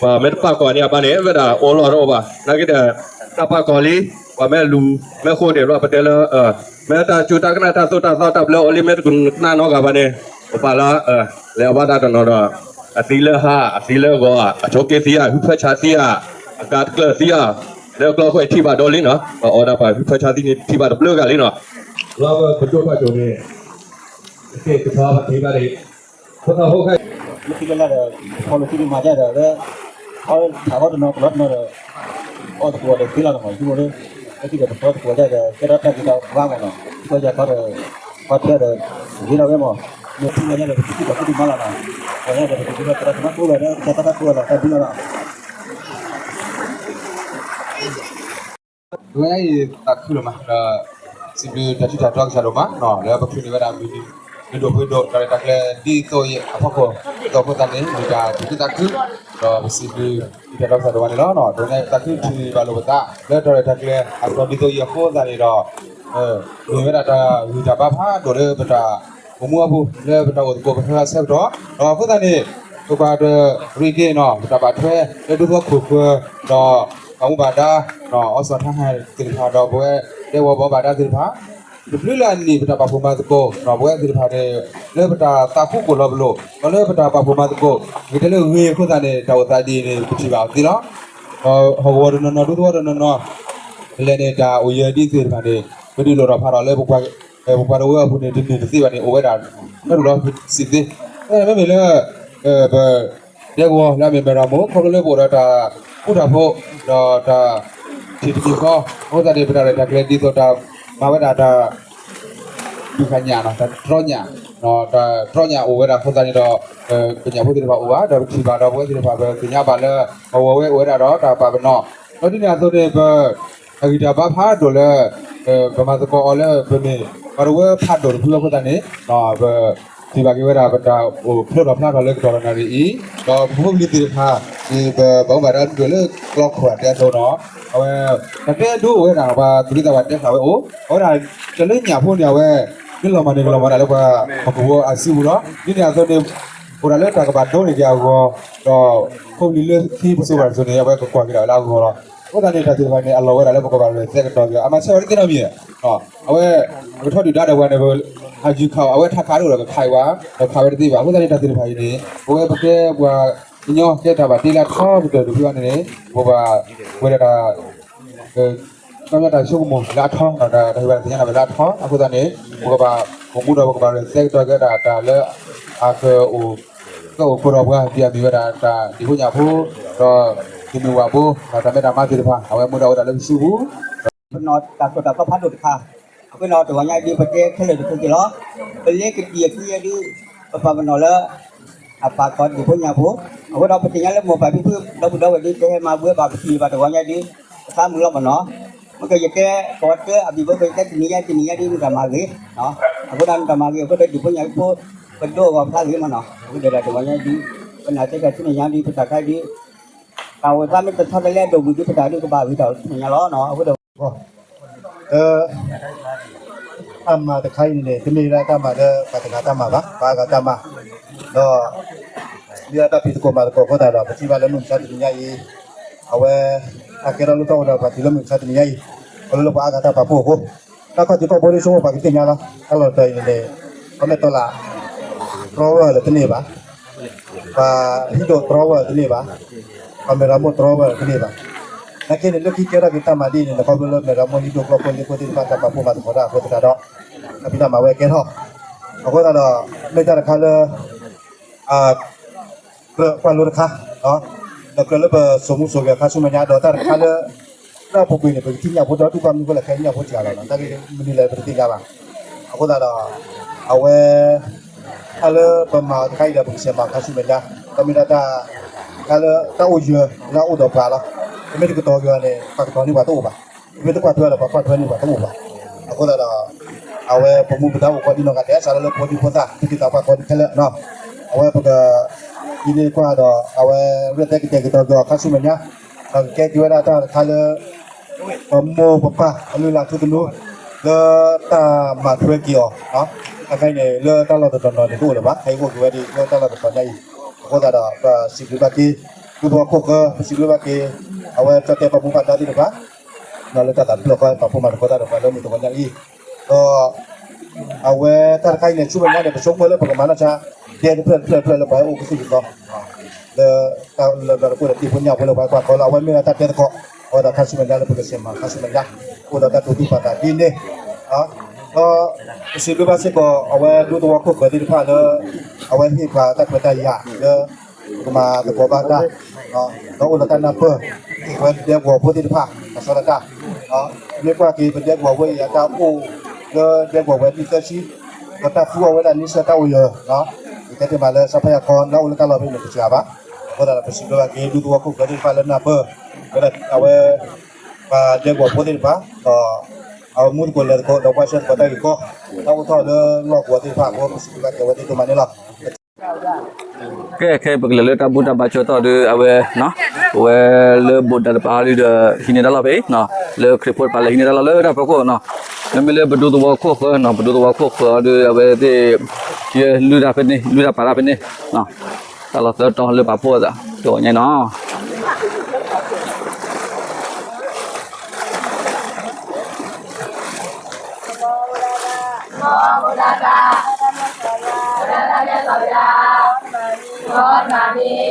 ပှၤမ့ၢ်တပာ်ကီၤန့ၢ်ဧါဘၣ်န့ၣ် ဝဲဒၣ်အိၣ်လီၢ်တအိၣ်ဘၣ်, နာ်က့ဒီး တၢ်ပာ်ကီၤလံ ပှၤမဲာ်လူၤမဲာ်ဃိန့ၣ် ဘျီပတဲလၢ မ့ၢ်တၢ်စူၢ်တၢ်ကနၣ်တၢ်သိၣ်တၢ်သီတၢ်ဘျၢအိၣ်လံ မ့ၢ်တကနၣ်နီတဂၤဘၣ်န့ၣ် ပပာ်လၢ လဲၤအဘၣ်တၢ်တနီၤဒီး အသံလၢဟါ အသံလၢဂီၤ အဆိးက့သံဧါ ဟုဖၢဆါသံဧါ အကါတကျၢၢ်သံဧါ, လၢကျီခိၣ်အံၤထံၣ်ဘၣ်ဒိလံနီၤ, ပှၤအီဒၣ်ပှၤဟုဖၢဆါသံန့ၣ် ထံၣ်ဘၣ်တဘျုးဂၤလံနီၤ, လၢပဒိၣ်ပှၤကၠိန့ၣ် ကသ့ၣ်ကသီပှၤထံၣ်ဘၣ်န့ၣ် ဖိသၣ်ဖိခါ လၢခံလၢလၢဒီး ဖီလီၤသံဒ်မၤဒ်ဒီး လၢ ထးဘီတနီၤ ကလီတနီၤဒီး အီၣ်သကိးဒီးသ့လီၤနီၤ မ့ၢ် ယဆိကမိၣ်လၢ လၢခံဒီးပတီသကိးဒ်ဒီး ကဲထီၣ်တၢ်ဂ့ၤတၢ်ဝါမးနီၤ ပှၤယၤခီဒီး ပှၤထွဲဒီး ဂ့ၤလီၤဝဲမး မ့ၢ်ထံၣ်လီၤညါဒီး ပထံၣ်ဘၣ်သ့ၣ်မၤလီၤနီၤ ပှၤညါဒီး ပထံၣ်ဘၣ်သရၣ်သမါကိးဂၤဒီး ကစၢ်သရၣ်ကိးဂၤလီၤ တၢ်ဘျုးလီၤနီၤ ဝဲအံၤသးခုလီၤမး ဒီး စံးဘျုးတၢ်ထံၣ်တၢ်တီကစၢ်ဒိၣ်မး လၢပချုးန့ၢ်ဝဲဒၣ်မုၢ်နံၤ ဒိၣ်ပှ့ၤဒိၣ် တၢ်ရဲၣ်တၢ်ကျဲၤဒ်သိးအံၤအဖီခိၣ်, ဒီးအဃိသတးန့ၣ် မ့ၢ်တၢ်သူၣ်ခုသးခု, ဒီးပစံးဘျုး တၢ်ဒီသဒၢဝဲန့ၣ်လီၤ. တနံၤညါသးခုထံၣ်ဘၣ်လိာ်ပသး လၢတၢ်ရဲၣ်တၢ်ကျဲၤအသီဒ်သိးအံၤအဃိသတးန့ၣ်ဒီး မ့ၢ်ဝဲဒၣ်တၢ်ဂံၢ်တၢ်ဘါဖးဒိၣ်လၢပတၢ်အိၣ်မူအပူၤ လၢပတၢ်အိၣ်သကိးပသရၣ်ဆၢကတီၢ်, ဒီးအဃိသတးန့ၣ် ပကဘၣ်တရံးက့ၤနီၤ ပတၢ်ဘၣ်ထွဲ လၢဒူသဝီခိၣ်ဃၢၤ ဒီးဘၣ်မူဘၣ်ဒါ အီစီၣ်ထါဟဲသ့ၣ်တဖၣ် ဒီးပဝဲဒဲကဝီၤဘၣ်မူဘၣ်ဒါသ့ၣ်တဖၣ် တဘျုးလၢ်န့ၣ် ပတၢ်ပာ်ဖှိၣ်မၤသကိး ပဝဲသ့ၣ်တဖၣ်န့ၣ် လၢပတၢ်သးခုကိၢ်လီၤပလိာ် ဒီးလၢပတၢ်ပာ်ဖှိၣ်မၤသကိး ဂ့ၤထဲလၢဂ့ၤအဃိသတးန့ၣ် တၢ်အိၣ်သးဒ်အံၤန့ၣ် ပထံၣ်ဘၣ်အီၤသ့လီၤ. ဒီးဟီၣ်ကဝီၤတနီၤနီၤ ဒူသဝီတနီၤနီၤ လဲၤန့ၣ် တၢ်အိၣ်ယၢၤဒ်သ့ၣ်တဖၣ်န့ၣ် ပဒုးလိာ်ထီၣ်ဖးထီၣ်လၢ ပပှၤတဝၢအပူၤန့ၣ် တန့ၢ်တသ့ဘၣ်န့ၣ် အိၣ်ဝဲဒၣ် ဖဲဒိၣ်လီၤစံးသ့, မ့မ့ၢ်လၢ ပ ဒဲကဝီၤလၢအမ့ၢ်မဲၢ်ရမိၢ် ခီဖျိလၢပအိၣ်ဒီးတၢ်ဃူတၢ်ဖိး ဒီးတၢ်ထံၣ်တမံၤဃီ အဃိသတးန့ၣ် ပတၢ်ရဲၣ်တၢ်ကျဲၤဒ်သိးတၢ်မၤဝဲဒၣ်တၢ် ဒုးဃာ်ညၣ်နီၤ တၢ်တြီညၣ်, တၢ်တြီညၣ်အိၣ်ဝဲဒၣ်အဃိသတးန့ၣ်ဒီး ပညၣ်ဖိသ့ၣ်တဖၣ်အိၣ်ဘၣ် ဒီးပထံၣ်ဘၣ်ဒီးပဝဲသ့ၣ်တဖၣ် ပသ့ၣ်ညါဘၣ်လၢ အဝဲအိၣ်ဝဲဒၣ်ဒီးတၢ်ပာ်ပနီၣ်, ဒီးဒ်န့ၣ်အသိးန့ၣ် ပ တၢ်ဂံၢ်တၢ်ဘါဖးဒိၣ်လၢ ပမၤသကိးအီၤလၢပမ့ၢ် ပှၤတဝၢဖးဒိၣ်တဖုအဃိသတးန့ၣ် ပထံၣ်ဘၣ်က့ၤဝဲဒၣ်ပတၢ်အိၣ်ဖျိထီၣ်ဖျါထီၣ်လၢကတီၢ်တနၣ်ရံၣ်အံၤ, ဒီးပဖိပလံၤသ့ၣ်တဖၣ် ဒ်ပဘၣ်မူဘၣ်ဒါဒိၣ်လၢကျီခိၣ်အတဲအသိးနီၤ, အဝဲ တၢ်တဲဒိအိၣ်ဝဲဒၣ် ပှၤသူၣ်ဒူသးဝးတဲဃာ်ဝဲအိၣ်, အဝဲဒၣ် တၢ်လၢညၣ်ဖိန့ၣ် အဝဲ မ့ၢ်လီၤမၢ်န့ၣ် ကလီၤမၢ်ဒၣ်လၢပှၤဟီၣ်ကဝီၤအစုပူၤလီၤ. ဒ်န့ၣ်အသိးန့ၣ် အိၣ်ဒၣ်လၢတၢ်ကဘၣ်ဒိန့ၢ်က့ၤအဂီၢ်, ဒီးဖိပလံၤလၢခံပစိၤဘၣ်တစိၤန့ၣ် အဝဲကကွၢ်က့ၤဒၣ်ဝဲလၢအဂီၢ်လီၤ. အဃိသတးန့ၣ် တၢ်သ့ၣ်တဖၣ်န့ၣ် အလီၢ်ဝဲဒၣ်လၢပကဘၣ်ရဲၣ်သဲကတီၤက့ၤ အမၤဆၢဝဲတသ့နီတမံၤ, အဝဲ ကထီၣ်ဒုၣ်ဒါဒီးပှၤန့ၣ် အယူၤခးအီၤ အဝဲထးခးဒိၣ်ဒီးကခးအံၤဝဲ, ဒီးခးဝဲတသ့ဘၣ်. အဃိသတးန့ၣ် တၢ်သ့ၣ်တဖၣ်အံၤန့ၣ် ပဝဲပကဲပှၤကညီ ကဲတၢ်ဘၣ်တ့လၢအထီကတၢၢ်တဖုအံၤန့ၣ် ပဘၣ်ဝဲဒၣ်တၢ် ကညီတၢ်ဆိကမိၣ်လၢအထီ, တၢ်ဟ့ၣ်ဝဲဒၣ်သ့ၣ်ညါနၢ်ပၢၢ်လၢအထီ, အဃိသတးန့ၣ် ပကဘၣ်အိၣ်မူဒီး ပကဘၣ်ရဲၣ်သဲကတီၤက့ၤဝဲဒၣ်တၢ်လၢ အကအိၣ် ကအိၣ်ဃုာ်ဒီးပှၤ ဒ်အမ့ၢ်ဝဲဒၣ်တၢ်ဒံၣ်ဖိညၣ်ဖိ, ဒီးသုးမုၢ်ဝၣ်ဖိ, ဒီးတၢ်မဲတၢ်မါသ့ၣ်တဖၣ် အဝဲမူဒါအိၣ်ဒၣ်လၢပစုပူၤ ပနီၣ်တၢ်သိၣ်တၢ်သီဖးဒိၣ်တခါ, အဃိဒီးတဂီၤညါဒ်ပတဲခဲလၢာ်တဖုက့ၤလီၤ. ပလ့ကဒံၣ်အခံယဲဒ် ပပာ်ပနီၣ်လၢ အပာ်ကီၤဒံၣ်ဖိညၣ်ဖိ, အဃိဒီးပသ့ၣ်ညါလၢမိၢ်ပၢ်ဖံဖု ဒီပုၢ်ဒီဝဲၢ်ဒ်တဟဲမၤဘှဲဘၣ်ပထံၣ်ဘၣ်တဂီၤညါဒ် ပသးမုာ်လီၤမၢ်နီၤ, မ့ၢ်ကယတဲ ကဝီၤတၢအဘံၣ်ဘိ ကယတဲတနံၤညါတနံၤညါဒ်မ့ၢ်တၢ်မၤဂ့ၤ, အဃိဒီးတၢ်မၤဂ့ၤအဃိဒီးဒံၣ်ဖိညၣ်ဖိ ပဒိအဂီၢ်ဖျါဂ့ၤမၢ်နီၤ, အဃိဒီးတဂီၤညါဒ် ပနာ်သ့တၢ်ဆူမဲာ်ညါဒ်ပတၢ်ခါဒ် တၢ်အိၣ်သးမ့ၢ်တဆီတလဲအဒိၣ်မုၢ်ဒ်ပတၢ်ဒ်ကဘၣ်ဂ့ၤတၢ်ဆူမဲာ်ညါလီၤနီၤ, အဃိဒီး တၢ်မၤတခါအံၤန့ၣ် တမ့ၢ်ဒၣ်တၢ်မၤလၢပှၤတဂၤတၢ်မၤဘၣ်, ပှၤအါဂၤတၢ်မၤ, ဒီး မ့ၢ်ဒၣ်တၢ်ဖံးသကိးမၤသကိးအဃိသတးဒီး ပထံၣ်ဘၣ်လၢမုၢ်မဆါတနံၤညါအံၤ, အဝဲ တၢ်ကဲထီၣ်လိၣ်ထီၣ်အိၣ်ဒီးပှၤတုၤလၢမုၢ်မဆါတနံၤညါအံၤ, ခီဖျိလၢပှၤအါဂၤတၢ်ပာ်ဖှိၣ်အဃိ, တၢ်ခီၣ်ထံးခီၣ်ဘိဒ်ဆိကမိၣ်ပှၤကသ့ၣ်ညါလီၤ, တၢ်လီၢ်တတီၤအံၤန့ၣ် ပှၤမဲာ်တလး တြီဝဲလၢတန့ၢ်ဘၣ် ပှၤဟံးဒိၣ်တြီဝဲတန့ၢ်ဘၣ်, ပှၤမဲၢ်ရမိၢ်တြီဝဲတန့ၢ်ဘၣ်. နာ်က့န့ၣ် လၢခံကဲထီၣ်က့ၤတၢ်မၤဒ်အံၤန့ၣ် ခီဖျိလၢမဲၢ်ရမိၢ်ဟံးဒိၣ်ကျီဖိလ့ဖိသ့ၣ်တဖၣ်တၢ်ပာ်ဖှိၣ်မၤသကိးတၢ်အဃိသတးဒီး တၢ်ဖံးတၢ်မၤဝဲကဲထီၣ်, အဃိသတးဒီး မ့ၢ်တၢ်တခါလၢ ကြၢးကွၢ်လိတခါ, ဒီးကြၢးလၢပစိာ်မူစိာ်ဂဲၤခါဆူမဲာ်ညါ ဒီးတၢ်တခါလၢ လၢအပူၤကွံာ်န့ၣ် ပကထံၣ်ညၣ်ဖိဒီဒူၣ်ဘၣ်မနုၤအဃိလဲၣ် ခဲအံၤညၣ်ဖိစှၤလီၤနီၤ တၢ်ဂ့ၢ်မနုၤလဲၣ်ပတသ့ၣ်ညါဘၣ်. အဃိသတးဒီး အဝဲ တၢ်လၢပမၤအီၤတခါအံၤဒီး ပကဆဲးမၤခါဆူမဲာ်ညါ, ဒီးမ့ၢ်ဒၣ်တၢ် တၢ်လၢတၢ်အိၣ်ယၢၤလၢအအိၣ်ဒီးပှၤလီၤ. ပမ့ၢ်တကတီၤက့ၤအီၤန့ၣ် ပှၤကတီၤန့ၢ်ပှၤတအိၣ်ဘၣ်. ပမ့ၢ်တကွၢ်ထွဲဒီး ပှၤကွၢ်ထွဲန့ၢ်ပှၤတအိၣ်ဘၣ်. အဃိသတးဒီး အဝဲပမူပဒါအိၣ်ကီးဒ်နီၢ်ဂၤဒဲး စးထီၣ်လၢဖိဒံဖိသၣ် သုးက့သးပှၢ်ကီးဒ်ခဲလၢာ်နီၤ, အဝဲပက ဒ်န့ၣ်ကွၢ်ဒီး အဝဲ ရဲၣ်သဲကတဲာ်ကတီၤက့ၤအီၤခါဆူမဲာ်ညါ, ဒီးကကဲက့ၤဝဲဒၣ်တၢ်တခါလၢ ပမိၢ်ပပၢ်အလုၢ်အလၢ်ထူသနူ လၢတၢ်မၤထွဲက့ၤအီၤ, တၢ်ခါအံၤန့ၣ် လၢတၢ်လီၢ်တတီၤနီၤန့ၣ် တအိၣ်လၢၤဘၣ်, ခဲအံၤအိၣ်က့ၤဝဲဒၣ်လၢတၢ်လီၢ်တတီၤညါအံၤ, အဃိသတးဒီး ပစံးဘျုးဘၣ်က့ၤ ဒူသဝီခိၣ်ဃၢၤ ပစံးဘျုးဘၣ်က့ၤ အဝဲကၠီၣ်တဲၣ်ပှၤမူပှၤဒါသ့ၣ်တဖၣ် လၢတၢ်သးတဖျၢၣ်ဃီ ပာ်ဖှိၣ်မၤသကိးတၢ်ဒီးပှၤလၢမုၢ်တဂီၤညါအံၤ, ဒီး အဝဲတၢ်တခါအံၤန့ၣ် ဆူမဲာ်ညါန့ၣ် ပဆိကမိၣ်လၢပကမၤနီၢ်ဆါ ဒဲတဖျၢၣ်တဖျၢၣ်တဖျၢၣ်လၢပှၤဟဲအိၣ်ကသုၣ်ကသီ လၢ တၢ်လၢလၢတကိၣ်ဒီး ဒံၣ်ဖိညၣ်ဖိလၢပှၤကွၢ်ခီလၢ အဝဲမ့ၢ်ဒၣ်တၢ်တဲသကိး အဝဲဒၣ်ခါဆူမဲာ်ညါလၢပကဆဲးမၤခါဆူမဲာ်ညါ အိၣ်ဒီးတၢ်တူၢ်သံပာ်သးဒ်န့ၣ်, ဒီး ပစံးဘျုးဘၣ်စ့ၢ်ကီး အဝဲဒူသဝီခိၣ်ဃၢၤသ့ၣ်တဖၣ်လၢ အဝဲဟ့ၣ်ပှၤတၢ်ခွဲးတၢ်ယာ်လၢ ပကမၤသကိးဘၣ်တၢ် ဒီးအိၣ်ဒီးတၢ်နၢ်ပၢၢ် အဝဲဒဲကဝီၤဖိသ့ၣ်တဖၣ် တၢ်ဆီတၢ်တၢ် မ့ၢ်ကွၢ်က့ၤပဒဲကဝီၤဝဲအံၤ အတၢ်အိၣ်လၢဒဲကဝီၤဝဲအနံၣ်သၢဆံ ဒီးတၢ်သူအီၤဝဲဒၣ်န့ဆၢၣ်တၢ်အိၣ်ယၢၤ, ယတဲတ့ၢ်မးလၢ စီၤဖါယၤခီ လၢအအိၣ်လၢတၢ်လီၢ်ဖဲန့ၣ် တစှၤဘၣ်. အဃိသတးဒီး ပစံးဘျုးဘၣ်က့ၤ ဒူသဝီခိၣ်ဃၢၤသ့ၣ်တဖၣ်လၢနၢ်ပၢၢ် ဝဲဒၣ်အဝဲ ပှၤဒဲကဝီၤဖိသ့ၣ်တဖၣ် ဒီး အမူသကိးလဲၤသကိး ဒီးပှၤဆှၢသကိးတၢ်ဂ့ၢ်ကီ တၢ်အိၣ်ထီၣ်လၢလီၢ်ကဝီၤသ့ၣ်တဖၣ်အဃိ ပစံးဘျုးက့ၤအဝဲသ့ၣ်ဒိၣ်မးန့ၣ်လီၤ. ကဲ ခဲအံၤပကလဲၤလၢတၢ်ဘူၣ်တၢ်ဘါဆၢကတီၢ်ဒီး အဝဲ ပဝဲလၢဘိးဒါတပၤဟီဒုဒီး ဟံးန့ၢ်တၢ်လီၢ်ဖဲအံၤ လၢခရံာ်ဖိတပၤလဲၤဟံးန့ၢ်တၢ်လီၢ်လၢတၢ်ဖီခိၣ်နီၤ, မ့မ့ၢ်လၢပဒိသဝီခိၣ်ဃၢၤနီၤ, ပဒိသဝီခိၣ်ဃၢၤအီၤဒီး အဝဲသ့ၣ် ယဲလုၢ်တၢ်ဖဲန့ၣ် လုၢ်တၢ်ပာ်တၢ်ဖဲန့ၣ်, တၢ်လီၢ်သၢတီၤလၢပာ်ဖှိၣ်အသး တဂီၤညါနီၤ.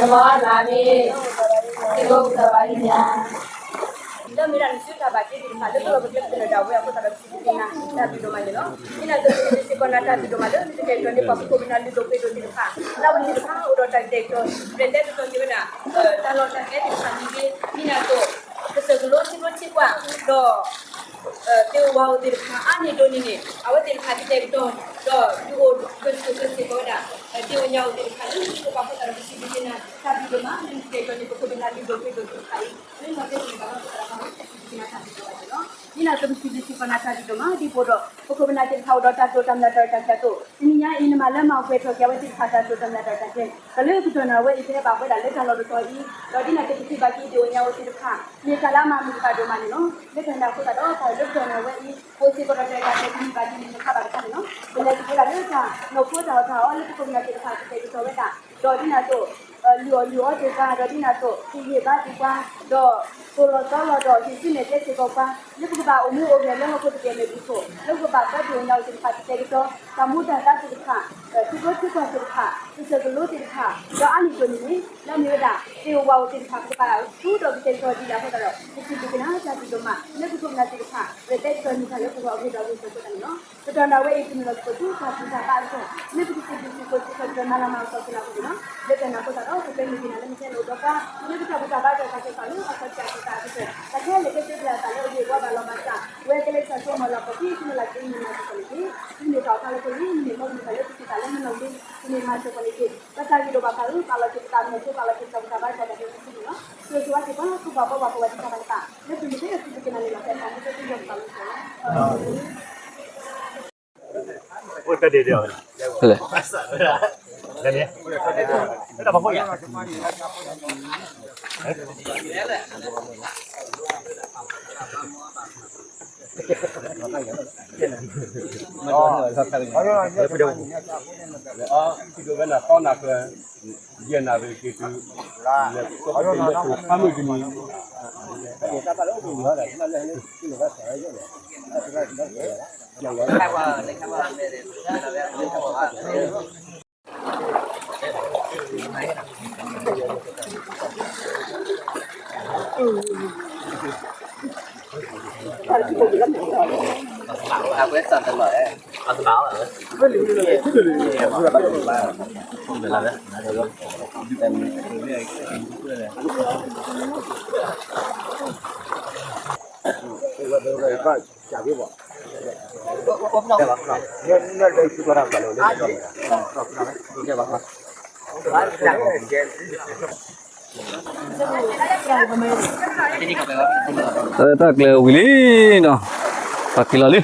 လၢမ့ၢ်ဒၣ်နစုတၢ်ဘၣ်တ့သ့ၣ်တဖၣ် လၢပလီၢ်ပကျဲပတနၢၤဒၣ်ဝဲအဃိသတးဒီး ပစံးဘျုးက့ၤနၤတၢ်ဘျုးဒိၣ်မးန့ၣ်လီၤ. ဒ်နၤအသိး ပစံးဘျုးစ့ၢ်ကီးနၤတၢ်ဘျုးဒိၣ်မးလၢ နကတဲာ်ကတီၤန့ၢ်ပှၤဟီၣ်ခိၣ်ဖိလၢအလုၢ်ဒိၣ်ပှ့ၤဒိၣ်သ့ၣ်တဖၣ် လၢအဝဲသ့ၣ်တဖၣ်အိၣ်ဒီးတၢ်ကတဲာ်ကတီၤ ရဲၣ်ကျဲၤကတီၤန့ၢ်ဝဲဒၣ် တၢ်လီၢ်တၢ်ကျဲသ့ၣ်တဖၣ်မ့ၢ်ဂ့ၤ ဒ်နၤအသိး ကစၢၢ်ကလိထံကျိထံကွၢ် ဒီး သ့ၣ်အိၣ်ဝၤအိၣ်သ့ၣ်တဖၣ်အါန့ၢ်ဒိၣ်န့ၢ်န့ၣ် အဝဲသ့ၣ်တဖၣ်ကတဲာ်ကတီၤ ဒီးဒုးအိၣ်ကစၢၢ်ကစ့ၢ်ကီးဝဲဒၣ် သ့ၣ်အိၣ်ညါအိၣ်သ့ၣ်တဖၣ်လၢနစုပာ်ဖှိၣ်သးဒီး ပစံးဘျုးက့ၤနၤ တၢ်ဘျုးဒိၣ်မး လၢနကတဲာ်ကတီၤန့ၢ်ပခိၣ်ပနၢ်လုၢ်ဒိၣ်ပှ့ၤဒိၣ်သ့ၣ်တဖၣ်အံၤ လၢနမၤသ့ၣ်တဖၣ်ဘၣ်ဘၣ်သးဒီး ပစံးဘျုးက့ၤနၤတၢ်ဘျုးဒိၣ်မးန့ၣ်လီၤ. ဒ်နၤအသိး ပစံးဘျုးစ့ၢ်ကီးနၤတၢ်ဘျုးဒိၣ်မး ဒ်သိးဒီး ပခိၣ်ပနၢ်သ့ၣ်တဖၣ်အိၣ်ဒီးတၢ်တိာ်တၢ်မၤတၢ်ရဲၣ်တၢ်ကျဲၤအသိး တနံၤညါအံၤ နမၤလၢမၤပှဲၤထီၣ်က့ၤအဝဲသ့ၣ်တဖၣ်တၢ်တိာ်တၢ်မၤတၢ်ရဲၣ်တၢ်ကျဲၤ ဒီးလၢပတီၢ်နၢ်ဝဲအံၤ ပဟဲဘၣ်ပဝဲဒၣ်လၢတၢ်လီၢ်တတီၤအံၤ ဒီးဒ်နၤအသိး ပထံၣ်ဘၣ်က့ၤသ့ၣ်အိၣ်ညါအိၣ်သ့ၣ်တဖၣ် မ့ၢ်တၢ်လၢအမၤမုာ်ပှၤဒိၣ်မးန့ၣ်လီၤ. လၢတၢ်န့ၣ်အဃိသတးဒီး ပလၢပတီၢ်နၢ်ဝဲအံၤ အိၣ်စ့ၢ်ကီးဒီးတၢ်ရဲၣ်တၢ်ကျဲၤ တမ့ၢ်ဘၣ်တမ့ၢ်တခါဘၣ်တခါန့ၣ်လီၤ. ပလဲၤသကိးဝဲဒၣ်လၢတၢ်နီၢ်ခိတၢ်အီၣ်တၢ်အီလၢပခိၣ်ပနၢ်သ့ၣ်တဖၣ်ကတဲာ်ကတီၤဝဲဒၣ် ဒီးဒ်နၤအသိး လုၢ်အီၣ်လုၢ်အီသ့ၣ်တဖၣ် ဒီးဒ်နၤအသိး ဟ့ၣ်ဂံၢ်ဟ့ၣ်ဘါသ့ၣ်ပှၤ ဒီးသိၣ်လီၤသီလီၤဒီးဟ့ၣ်ဆူၣ်မဲာ်တဲသ့ၣ်ကီးပှၤ လၢပကဘၣ်အိၣ်မူအိၣ်ဂဲၤလၢဟီၣ်ခိၣ်သကဲးမဲာ်ဒုးခိၣ် လၢပကဘၣ်သးဒိၣ်ညါအိၣ်သ့ၣ်တဖၣ်ကတဲာ်ကတီၤ တၢ်မူတၢ်သါသ့ၣ်တဖၣ် ထံကျိထံကွၢ်သ့ၣ်တဖၣ် ကစၢၢ်ကလိသ့ၣ်တဖၣ် ဒီးအါန့ၢ်ဒိၣ်န့ၢ်န့ၣ် လၢအမ့ၢ်ဝဲဒၣ် သ့ၣ်အိၣ်ဝၤအိၣ်သ့ၣ်တဖၣ် ပကဘၣ်သူဒီးကတဲာ်ကတီၤဒ်လဲၣ်အဃိသတးဒီး ပစံးဘျုးက့ၤနၤတၢ်ဘျုးဒိၣ်မး လၢပခိၣ်ပနၢ်သ့ၣ်တဖၣ် ရဲၣ်ကျဲၤကတီၤန့ၢ်တၢ်လၢပဂီၢ်အဂ့ၢ်ဒီးအဂ့ၢ်အကျိၤအဃိသတးန့ၣ်လီၤ. ပတီၢ်နၢ်ဝဲအံၤ ပနုာ်လီၤသကိးဆူတၢ်ဘူၣ်တၢ်ဘါအကတီၢ် လၢပကစံးဘျုးစ့ၢ်ကီးစ့ၢ်ကီး မၤလၤမၤကပီၤက့ၤနၤအဂီၢ်န့ၣ်လီၤ. လၢတၢ်န့ၣ်အဃိသတးဒီး ပဃ့မုာ်က့ၤနၤလၢနဟဲလီၤအိၣ်ဒီးပှၤ လၢပတၢ်ဘူၣ်တၢ်ဘါတၢ်သးစၢ်သးလၢအခီၣ်ထံးတၢ်ကီတၢ်ခဲ တၢ်ခဲလၢာ်ခဲဆ့ပျၢ်သးလၢအဂ့ၤအဝါဘၣ်လီၤဘၣ်စး ပဝဲကလဲၤဆူမီၤလၤကပီၤခံ ဆူမဲာ်လၤကပီၤမုၢ်မၤစၢၤကီးန့ၣ်တက့ၢ်. ပမ့ၢ်တၢ်အိၣ်ဖျါလၢပဂ့ၤ မ့ၢ်မ့ၢ်မုၢ်တၢ်လၢပစံးတၢ်လၢမုၢ်နီၢ်ဂ့ၤ ပမ့ၢ်မၤစၢၤကီးန့ၣ်တက့ၢ်. ပတၢ်ဂ့ၤဒီးဘၣ်ဃးအု ပာ်လီၤက့ၤပသးမီၤဖိ ပာ်လီၤက့ၤပတၢ်ဘူၣ်တၢ်ဘါတၢ်သးခဲလၢာ်ခဲဆ့န့ၣ်လီၤ. ဆိၣ်ဂ့ၤဆိၣ်ဝါက့ၤပှၤ ပှၤဘၣ်ပှၤဝဲတဖၣ်ဘၣ်တဖၣ် လၢပမ့ၢ်တဲစံးဘျုးက့ၤနၤန့ၣ်လီၤ ဖဲတၢ်မူထူစံယိၣ်ပတၢ်လီၤ ဖဲလဲၣ် တၢ်ကျဲၤဝံၤလံနီၤ, ပှၤက့ၤလီၤလံ,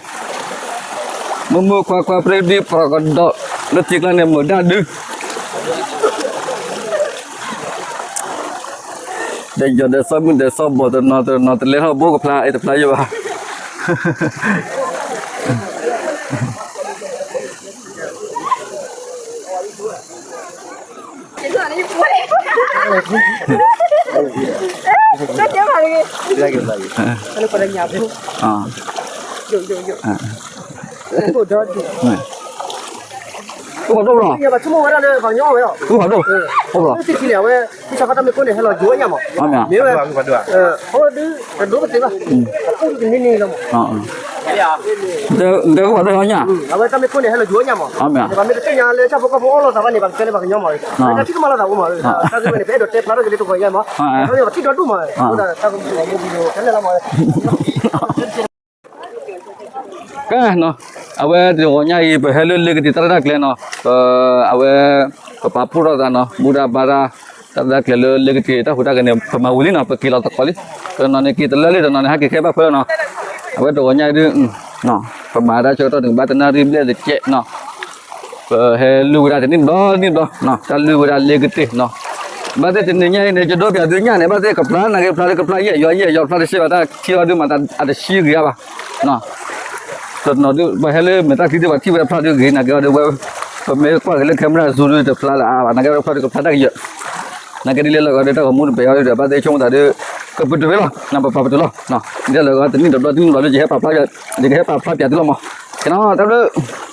မုၢ်မုၢ်ခွါခွါ ပြံဒံပြးကဒီး လၢထံကျါန့ၣ် မုာ်ဒၣ်ဒု ဒီးယီၤဒီးစီၤမုၢ်ဒီးစီၤဘီၣ်တနီၤတနီၤ တလဲၤထီၣ်ဘိကဖျါ အဲၣ်တဖျါယဘၣ် အဝဲ မ့ၢ်ဝဲ တဲပှၤတၢ်ညီ, အဝဲတၢ်မ့ၢ်ခိၣ်န့ၣ် ဟဲလီၤယူၤညါမး, ပမ့ၢ်တသ့ၣ်ညါလၢဆၣ်ဖိကီၢ်ဖိအီၣ်လိာ်သးဘၣ်န့ၣ် ပှၤကတဲလၢပှၤကညီမး, တၢ်ထံၣ်ကမၣ်လိာ်သးအိၣ်မး, တၢ်ဂ့ၢ်ဝဲန့ၣ် ပအဲၣ်ဒိးတဲဖျါထီၣ်က့ၤလၢတဂီၤညါမး, ပထံၣ်ဒီဒူၣ်မး, တၢ်ကမၣ်လိာ်သးအိၣ်မး ကဲနီၤ, အဝဲတဂီၤညါအံၤ ပဟဲလၢလ့ကတ့ၤတၢ်ရဲၣ်တၢ်ကျဲၤနီၤ, အဝဲ ပပာ်ဖှိၣ်ထီၣ်သးနီၤ, ဘူၣ်တၢ်ဘါတၢ်, တၢ်ရဲၣ်တၢ်ကျဲၤလၢလ့ကတ့ၤတၢ်ဟူးတၢ်ဂဲၤန့ၣ် ပမၤဝံၤလံနီၤ, ပက့ၤလီၤသကိးလံ, တနီၤန့ၣ်က့ၤတလၢလံ, တနီၤန့ၣ်ဟဲက့ၤခဲဘၣ်ဖဲလီၤနီၤ, အဝဲတဂီၤညါအံၤဒုး ပမၤတၢ်ဆၢကတီၢ်န့ၣ် ဘၣ်တနၣ်ရံၣ်ဘျဲၣ်တကဲးနီၤ, ပဟဲလုၢ်ဝဲဒၣ်တနံၣ်တဘျီနံၣ်တဘျီ, တၢ်လုၢ်ဝဲဒၣ်လ့ကတ့ၤနီၤ, ဘၣ်သ့ၣ်တနံၤညါအံၤန့ၣ် ယဒိပၠးသုညါန့ၣ် ဘၣ်သ့ၣ်ကဖျါနာ်က့ဖျါဒုးကဖျါယဲၢ်ယီၤယဲၢ်ယီၤဖျါတစဲးဘၣ် တၢ်ထံၣ်အီၤဒုးမၤသးအတဆံဂ့ၤအါဘၣ်, တနီၤဒုး ပှၤဟဲလၢမဲာ်တၢ်ချံဒုး ပှၤထံၣ်ဝဲဒၣ်ဖျါဒုးဂ့ၤ နာ်က့အီၤဒုးဝဲ, ပမ့ၢ်ကွၢ်က့ၤလၢ camera အ zoom ဒုးတဖျါလၢအါဘၣ်, နာ်က့ဖျါဒုးကဖျါတၢ်ကယၢၤ, နာ်က့ဒ်လဲၣ်လၢအဂီၢ်ဒုး တၢ်ဂီၤမူတဘဲးအီၤဒုးဒီး ဘၣ်သ့ၣ်ဆိကမိၣ်သးဒုး ကပတုာ်ဝဲလီၤ, ပပာ်ပတုာ်လီၤ, ဒ်လဲၣ်လၢအဂီၢ်တနံၣ်တဘျီတနံၣ်တဘျီဒုး ယဟဲပာ်ဖျါ, ယကဟဲပာ်ဖျါပၠးသုလီၤမး, ကဲနီၤ တၢ်ဘျုး